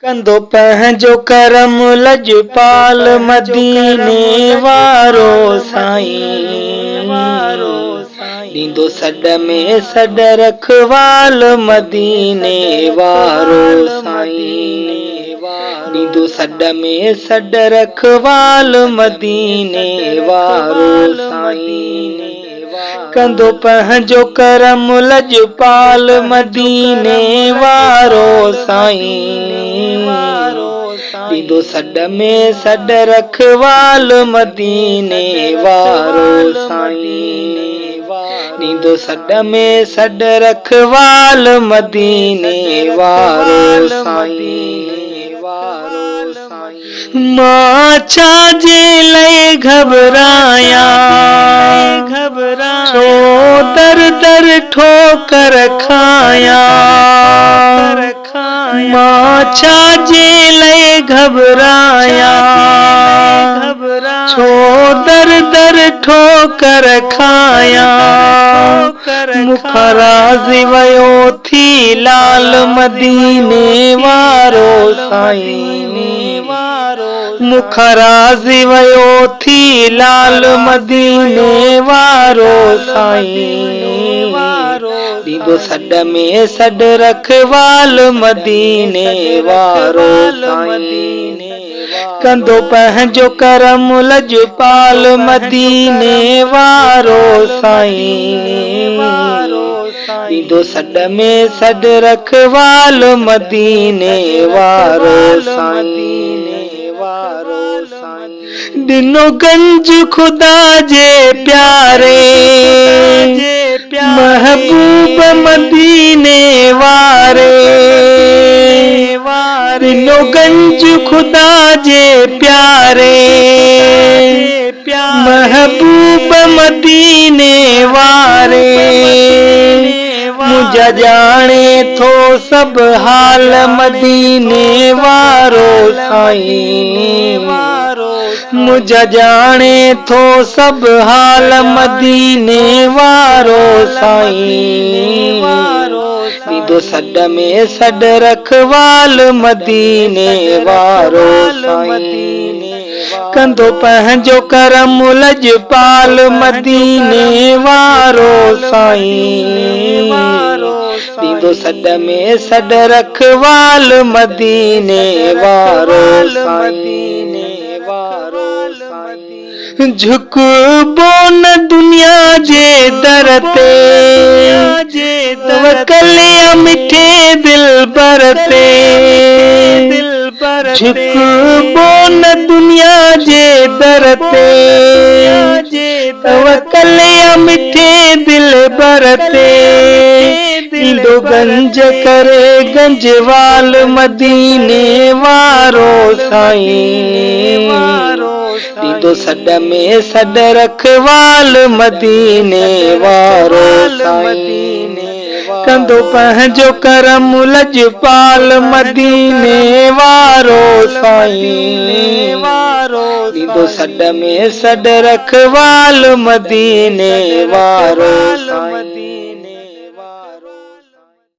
ڪندو پنهنجو ڪرم لڄپال مديني وارو سائين ڏيندو سڏ ۾ سڏ رکوال مديني وارو سائين ڏيندو سڏ ۾ سڏ رکوال مديني وارو سائين. ڪندو پنهنجو ڪرم لڄپال مديني وارو سائين ڏيندو سڏ ۾ سڏ رکوال مديني وارو سائين ڏيندو سڏ ۾ سڏ رکوال مديني وارو سائين. مان ڇا جي لئي گهٻرايان، ڇو در در ٺوڪر کايان. مان ڇا جي لئي گهٻرايان، ڇو در در ٺوڪر کايان. مون کان راضي ويو ٿي لال مديني وارو سائين. مون کان راضي ويو ٿي لال مديني وارو سائين. ڏيندو سڏ ۾ سڏ رکوال مديني وارو سائين. ڪندو پنهنجو ڪرم لڄپال مديني وارو سائين. ڏيندو سڏ ۾ سڏ رکوال مديني وارو سائين. ڏنو گنج خدا جي پياري محبوب مديني واري. ڏنو گنج خدا جي پياري محبوب مديني واري. منهنجا ڄاڻي ٿو سڀ حال مديني وارو سائين. منهنجا ڄاڻي ٿو سڀ حال مديني وارو سائين. ڏيندو سڏ ۾ سڏ رکوال مديني وارو سائين. ڪندو پنهنجو ڪرم لڄپال مديني وارو سائين. ڏيندو سڏ ۾ سڏ رکوال مديني وارو سائين. جهڪبو نه دنيا جي در تي، توڪل آ مٺي دلبر تي. جهڪبو نه دنيا جي در تي، توڪل آ مٺي دلبر تي. ايندو گنج ڪري گنجوال مديني وارو سائين. ڏيندو سڏ ۾ سڏ رکوال مديني وارو سائين. ڪندو پنهنجو ڪرم لڄپال مديني وارو سائين. ڏيندو سڏ ۾ سڏ رکوال مديني وارو سائين.